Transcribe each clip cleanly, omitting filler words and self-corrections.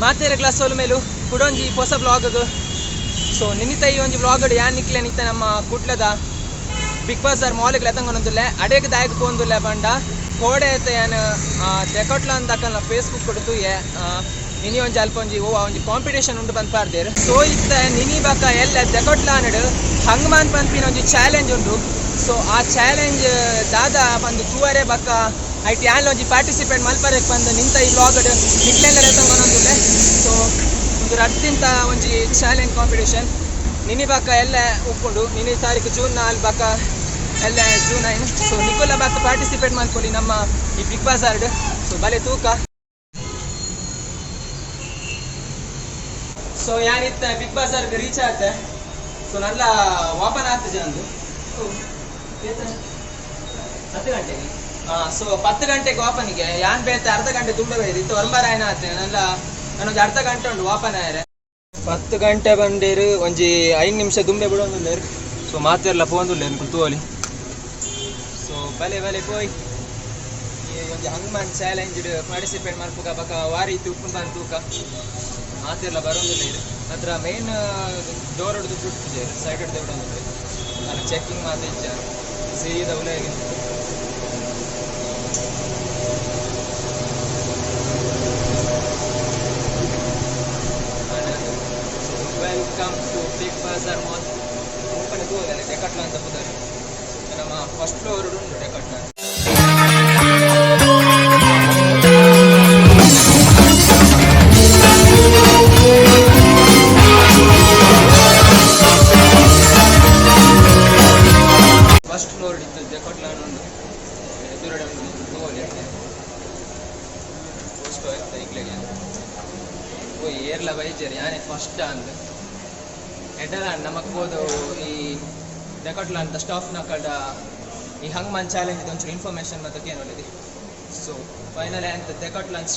ಮಾತೆರೆಗ್ಲ ಸೊಲ್ಮೆಲು ಕುಡೊಂಜಿ ಪೊಸ ಬ್ಲಾಗ್. ಸೊ ನಿನ್ನಿತ ಈ ಒಂಜಿ ವ್ಲಾಗ್ ಯಾನ್ ನಿಕ್ಲೆ ನಿತ್ತ ನಮ್ಮ ಕುಡ್ಲದ ಬಿಗ್ ಬಜಾರ್ ಮಾಲ್ಗ್ ಲೆತಂಗೊಂದುಲ್ಲೆ. ಅಡೆಗ್ ದಾಯಗ್ ಪೋಂದುಲ್ಲೆ ಪಂಡ ಕೋಡೆ ಐತ ಯಾನ್ ಡೆಕಾಟ್ಲಾನ್ ದಕಲ್ನ ಫೇಸ್ಬುಕ್ ಕೊಡು ತೂಯೆ. ನಿನಿ ಒಂಜಿ ಅಲ್ಪ ಒಂಜಿ ಓ ಒಂಜಿ ಕಾಂಪಿಟೇಷನ್ ಉಂಡು ಪಂದ್ ಪಾರ್ದೇರ್. ಸೊ ಇತ್ತ ನಿನಿ ಬಕ ಎಲ್ಲ ಡೆಕಾಟ್ಲಾನ್ಡ್ ಹಂಗ್ಮಾನ್ ಪನ್ಪಿನ ಒಂಜಿ ಚಾಲೆಂಜ್ ಉಂಡು. ಸೊ ಆ ಚಾಲೆಂಜ್ ದಾದ ಪಂದ್ ತೂವರೆ ಬಕ ಐಟ್ ಯಾನ್ಲ ಒಂಜಿ ಪಾರ್ಟಿಸಿಪೇಟ್ ಮಲ್ಪರೆ ಪಂದ್ ನಿಂತ ಈ ವ್ಲಾಗ್ ನಿಕ್ಲೆಲ್ಲ ಲೆತಂಗೊಂದುಲ್ಲೆ. ಸೊ ಒಂದು ರಡ್ದಿಂತ ಒಂಜಿ ಚಾಲೆಂಜ್ ಕಾಂಪಿಟೇಷನ್ ನಿನಿ ಬಕ ಎಲ್ಲ ಉಪ್ಪುಂಡು. ನಿನಿ ತಾರೀಕು ಜೂನ್ 4 ಬಕ ಎಲ್ಲ ಜೂನ್ 9. ಸೊ ನಿಕುಲ ಬತ್ತ ಪಾರ್ಟಿಸಿಪೇಟ್ ಮಲ್ಪೊಲಿ ನಮ್ಮ ಈ ಬಿಗ್ ಬಜಾರ್ಡ್. ಸೊ ಬಲೆ ತೂಕ. ಸೊ ಯಾನಿತ್ತ ಬಿಗ್ ಬಜಾರ್ಗ್ ರೀಚ್ ಆತೆ. ಸೊ ನಲ್ಲ ಓಪನ್ ಆತ ಜಂದು 10 ಗಂಟೆಗೆ. ಸೊ 10 ಗಂಟೆಗೆ ಓಪನ್ಗೆ ಯಾನ್ ಬೇತೆ ಅರ್ಧ ಗಂಟೆ ದುಂಬೆ ಬೈದು ಇತ್ತು ಒಂಬರ ಆಯ್ನ ಆತೆ. ನಲ್ಲ ನಾನೊಂದು ಅರ್ಧ ಗಂಟೆ ಉಂಡು ಓಪನ್ ಆಯರೆ. 10 ಗಂಟೆ ಬಂಡೇರು ಒಂಜಿ 5 ನಿಮಿಷ ದುಂಬೆ ಬಿಡೊಂದುಲ್ಲೇರು. ಸೊ ಮಾತೆರ್ಲ ಪೋಂದುಲ್ಲೇರು ನಿಕುಲು ತೂವೊಲಿ. ಸೊ ಬಲೆ ಬಲೆ ಪೋಯ್ ಈ ಒಂಜಿ ಹಂಗ್ಮಾನ್ ಚಾಲೆಂಜ್ ಪಾರ್ಟಿಸಿಪೇಟ್ ಮಲ್ಪುಗ ಬಕ ವಾರಿ ಉಪ್ಪುಂಡು ಬಂದು ತೂಕ. ಮಾತೆರ್ಲ ಬರೋಂದುಲ್ಲೇರು. ಅದ್ರ ಮೇನ್ ಡೋರ್ ಹೊಡೆದು ಬಿಡ್ತಿದ್ದೇರು, ಸೈಡ್ ಹಿಡ್ದು ಬಿಡೊಂದುಲ್ಲೇರು. ನಾನು ಚೆಕ್ಕಿಂಗ್ ಮಾತ ಇಜ್ಜ ಸೀದಾ ಉಲಗೆ. Welcome to Big Bazaar mall. Open ತೂವಲ್ಲ ಡೆಕಾಟ್ಲಾ ಅಂತ ಪುದರ್. ನಮ್ಮ ಫಸ್ಟ್ ಫ್ಲೋರ್ ಉಂಟು ಡೆಕಾಟ್ಲಾ. ಫಸ್ಟ್ ಫ್ಲೋರ್ ಇತ್ತು ಡೆಕಾಟ್ಲಾ ಉಂಡು. ಎದುರುಗಡೆ ಉಂಡು ತೂವೊಲಿ. ಫಸ್ಟ್ ಆಯ್ತು ಇಗ್ಲೆಗೆ. ಓ ಏರ್ಲ ಬೈಜರ್ ಯಾನೆ ಫಸ್ಟ್ ಅಂದ್ ಎಡ್ಡಲ ನಮಕ್ ಪೋದು ಈ ಡೆಕಾಟ್ಲಾ ಅಂತ ಸ್ಟಾಫ್ ನಕಲ್ಡ ಈ ಹಂಗ್ಮಾನ್ ಚಾಲೆಂಜ್ ಒಂಚೂರು ಇನ್ಫಾರ್ಮೇಶನ್ ಮತ್ತೆ ಕೇನೊಲಿದಿ. ಸೊ ಫೈನಲ್ ಅಂತ ಡೆಕಾಟ್ಲಾನ್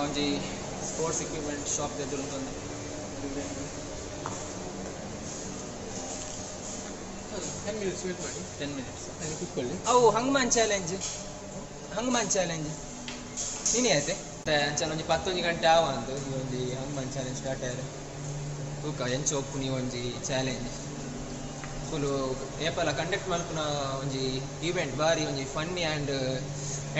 ಒಂಜಿ ಸ್ಪೋರ್ಟ್ಸ್ ಇಕ್ವಿಪ್ಮೆಂಟ್ ಶಾಪ್ ಎದುರು ಉಂಟು. 10 ಮಿನಿಟ್ಸ್ ವೇಟ್ ಮಾಡಿ. 10 ಮಿನಿಟ್ಸ್. ಅಲ್ಲಿ ಕೂತ್ಕೊಳ್ಳಿ. ಅವು ಹಂಗ್ಮಾನ್ ಚಾಲೆಂಜ್, ಹಂಗ್ಮಾನ್ ಚಾಲೆಂಜ್ ನೀನೇ ಆಯ್ತೆ. ಅಂಚನೆ ಒಂಜಿ ಪತ್ತೊಂಜಿ ಗಂಟೆ ಆವ ಅಂದು ಈ ಒಂಜಿ ಹಂಗ್ಮಾನ್ ಚಾಲೆಂಜ್ ಸ್ಟಾರ್ಟ್ ಆಯ್ರೆ. ತೂಕ ಎಂಚ ಒಪ್ಪುನಿ ಒಂಜಿ ಚಾಲೆಂಜ್. ಫುಲ್ ಏಪಲ ಕಂಡಕ್ಟ್ ಮಲ್ಪುನ ಒಂಜಿ ಈವೆಂಟ್ ಬಾರಿ ಒಂಜಿ ಫನ್ನಿ ಆ್ಯಂಡ್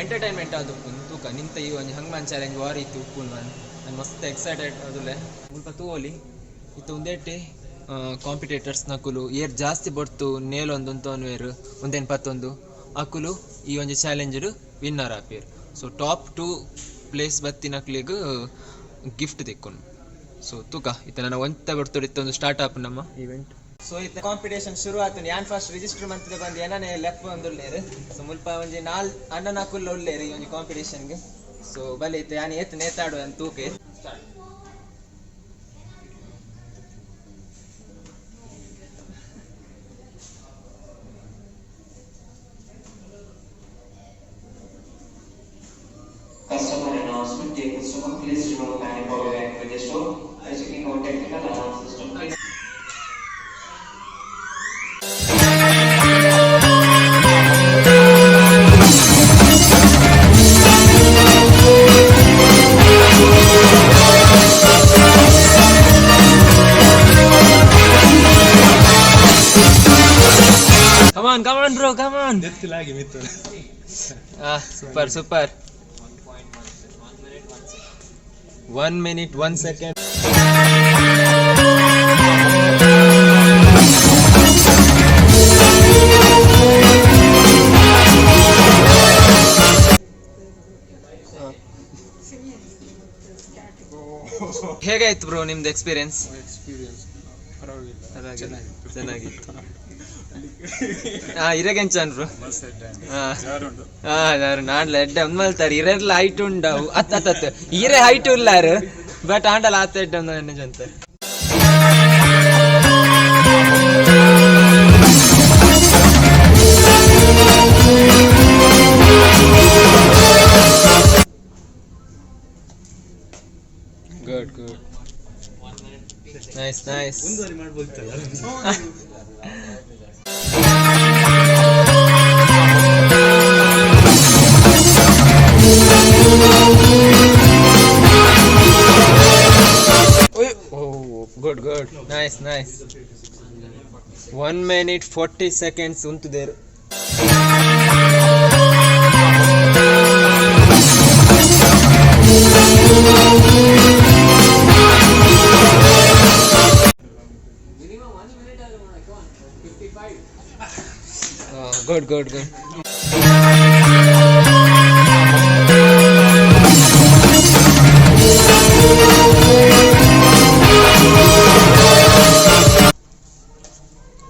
ಎಂಟರ್ಟೈನ್ಮೆಂಟ್ ಆದ್ ಉಪ್ಪುಂಡು. ತೂಕ ನಿಂತ ಈ ಒಂಜಿ ಹಂಗ್ಮಾನ್ ಚಾಲೆಂಜ್ ವಾರಿ ಇತ್ತು ಉಪ್ಪುಂಡು. ನಾನು ನಾನು ಮಸ್ತ್ ಎಕ್ಸೈಟೆಡ್ ಅದುಲ್ಲೆ. ಮುಲ್ಪ ತೂವೊಲಿ ಇತ್ತು ಉಂದೆಟ್ಟೆ ಕಾಂಪಿಟೇಟರ್ಸ್ ನಕುಲು ಏರ್ ಜಾಸ್ತಿ ಬೊರ್ತು ನೇಲೊಂದು ಉಂತೊನ್ವೆರ್ ಒಂದೇನು ಪತ್ತೊಂದು ಅಕುಲು ಈ ಒಂಜಿ ಚಾಲೆಂಜ್ ವಿನ್ನರ್ ಆಪೇರ್. ಸೊ ಟಾಪ್ 2 ಪ್ಲೇಸ್ ಬತ್ತಿನಕ್ಲೆಗ್ ಗಿಫ್ಟ್ ತಿಕ್ಕುಂಡು. ಸೊ ತೂಕ ಇತ್ತ ನನ್ನ ಒಂತ ಬರ್ತುಡು ಇತ್ತೊಂದು ಸ್ಟಾರ್ಟ್ ಆಪ್ ನಮ್ಮ ಈವೆಂಟ್. ಸೊ ಇತ್ತ ಕಾಂಪಿಟೇಷನ್ ಶುರು ಆತುಂಡು. ಯಾನ್ ಫಸ್ಟ್ ರಿಜಿಸ್ಟರ್ ಮಂತ್‌ದ ಬಂದು ಏನನೇ ಲೆಪ್ಪ ಒಂದುಲ್ಲೇರು. ಸೊ ಮುಲ್ಪ ಒಂಜಿ ನಾಲ್ ಅಣ್ಣನಕುಲ್ಲ ಉಲ್ಲೇರು ಈ ಒಂಜಿ ಕಾಂಪಿಟೇಷನ್ಗೆ. ಸೊ ಬಲೆ ಇತ್ತೆ ಯಾನ್ ಏತ್ ನೇತಾಡು ಅಂತ ತೂಕೆ. Customer announcement. Dear customer, please do not panic or evacuate the store. By checking our technical alarm system, please Come on, come on, bro, come on. ಎತ್ತಿಲಾಗಿ ಮಿತ್ತು. Super, super. 1 minute 1 second. ಹೇಗಾಯ್ತು ಬ್ರೋ ನಿಮ್ದು experience? Experience ಪರವಾಗಿಲ್ಲ, ಚೆನ್ನಾಗಿತ್ತು. ಚೆನ್ನಾಗಿತ್ತು. ಇರಗೆಂಚನ್ bro? ಯಾರುಂಡು? ಯಾರು ನಾನ್ಲ ಎಡ್ಡೆ ಒಂದ್ ಮಲ್ತಾರೆ. ಇರೆರ್ಲ ಹೈಟ್ ಉಂಡವು. ಅತ್ ಅತ್ ಅತ್ ಇರೆ ಹೈಟ್ ಉಲ್ಲಾರು ಬಟ್ ಆಂಡಲ ಆತ ಎಡ್ಡೆ ಒಂದು ಎಣ್ಣೆ Janta. Good, good, nice, nice. ಮುಂದುವರಿ ಮಾಡ್ಬೋದಿತ್ತಲ್ಲ. Good, good. Nice, nice. 1 minute 40 seconds ಉಂತುದೇರು. Good, good, good.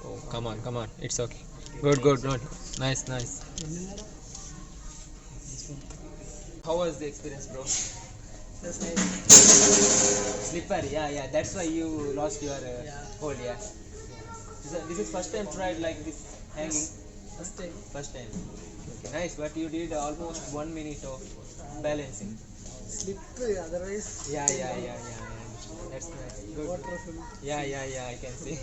Oh, come on, come on. It's okay. Good, good, good. Nice, nice. How was the experience, bro? That's nice. Slippery, yeah. That's why you lost your hold, yeah. This is first time tried like this hanging. First time. First time. Okay, nice. But you did almost 1 minute of balancing. Slip otherwise. Yeah. That's nice. Good. Waterful. Yeah. I can see.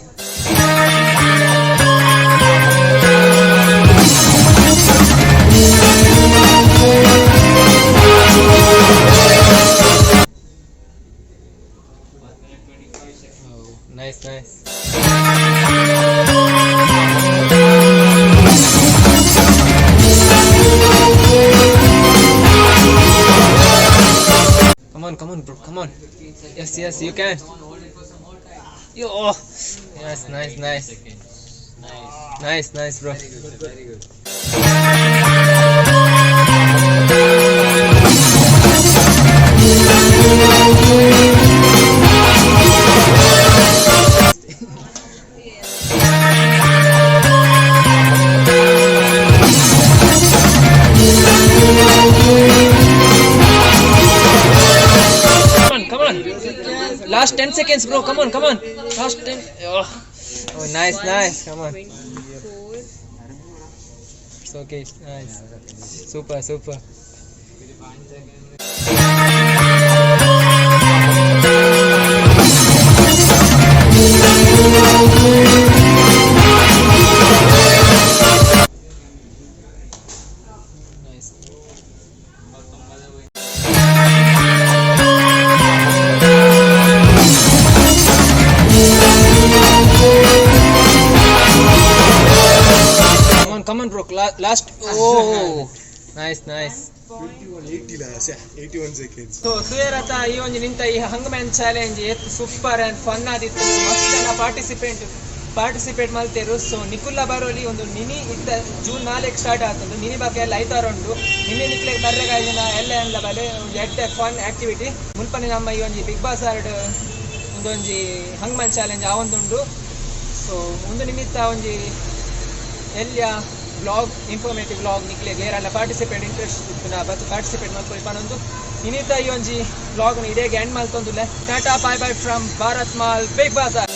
Oh, nice, nice. Come on, come on, bro, come on. Yes, yes, you can. Yo, oh. Yes, nice, nice. Nice, nice, bro. Very good. Come on, come on. Last 10 seconds, bro. Come on, come on. Last 10. Oh, oh nice, nice. Come on. It's okay. It's nice. Super, super. Nice. Come on, come on, bro. Last. Oh, nice, nice. 81 seconds. So ಸುಯರತ ಈ ಒಂಜಿ ನಿಂತ ಈ ಹಂಗ್ಮ್ಯಾನ್ challenge ಏತ್ super and fun ಆದಿತ್ತು. ಮಸ್ತ್ ಜನ participate ಮಲ್ತೇರು. ಸೊ ನಿಕುಲ್ಲ ಬರೋಲಿ ಒಂದು mini ಇತ್ತ ಜೂನ್ 4 ಸ್ಟಾರ್ಟ್ ಆಗ್ತದೆ. ಮಿನಿ ಬಾಕಿ ಎಲ್ಲ ಐತಾರ ಉಂಟು. ಮಿನಿ ನಿಕ್ಲೆಗ್ ಬರ್ರೆಗಾಯಿನ ಎಲ್ಲ ಎಲ್ಲ ಬಲೆ ಒಂಜಿ ಎಡ್ಡೆ ಫನ್ ಆಕ್ಟಿವಿಟಿ. ಮುಲ್ಪನೆ ನಮ್ಮ ಈ ಒಂಜಿ ಬಿಗ್ ಬಾಸ್ ಒಂದೊಂಜಿ ಹಂಗ್ಮ್ಯಾನ್ ಚಾಲೆಂಜ್ ಆ ಒಂದುಂಡು. ಸೊ ಒಂದು ನಿಮಿತ್ತ ಒಂಜಿ ಎಲ್ಲಿಯ ವ್ಲಾಗ್, ಇನ್ಫಾರ್ಮೇಟಿವ್ ವ್ಲಾಗ್ ನಿಕ್ಲೆಗ್ ಏರೆಲ್ಲ ಪಾರ್ಟಿಸಿಪೇಟ್ ಇಂಟ್ರೆಸ್ಟ್ ಇಪ್ಪುನ ಬತ್ತು ಪಾರ್ಟಿಸಿಪೇಟ್ ಮಲ್ಪೊಲಿ ಪನೊಂದು ಇನ್ನಿತ ಈ ಒಂಜಿ ವ್ಲಾಗ್ ಇಡೇಗೆ ಎಂಡ್ ಮಲ್ತೊಂದುಲ್ಲೆ. Tata, bye bye from Bharat Mall Big Bazaar.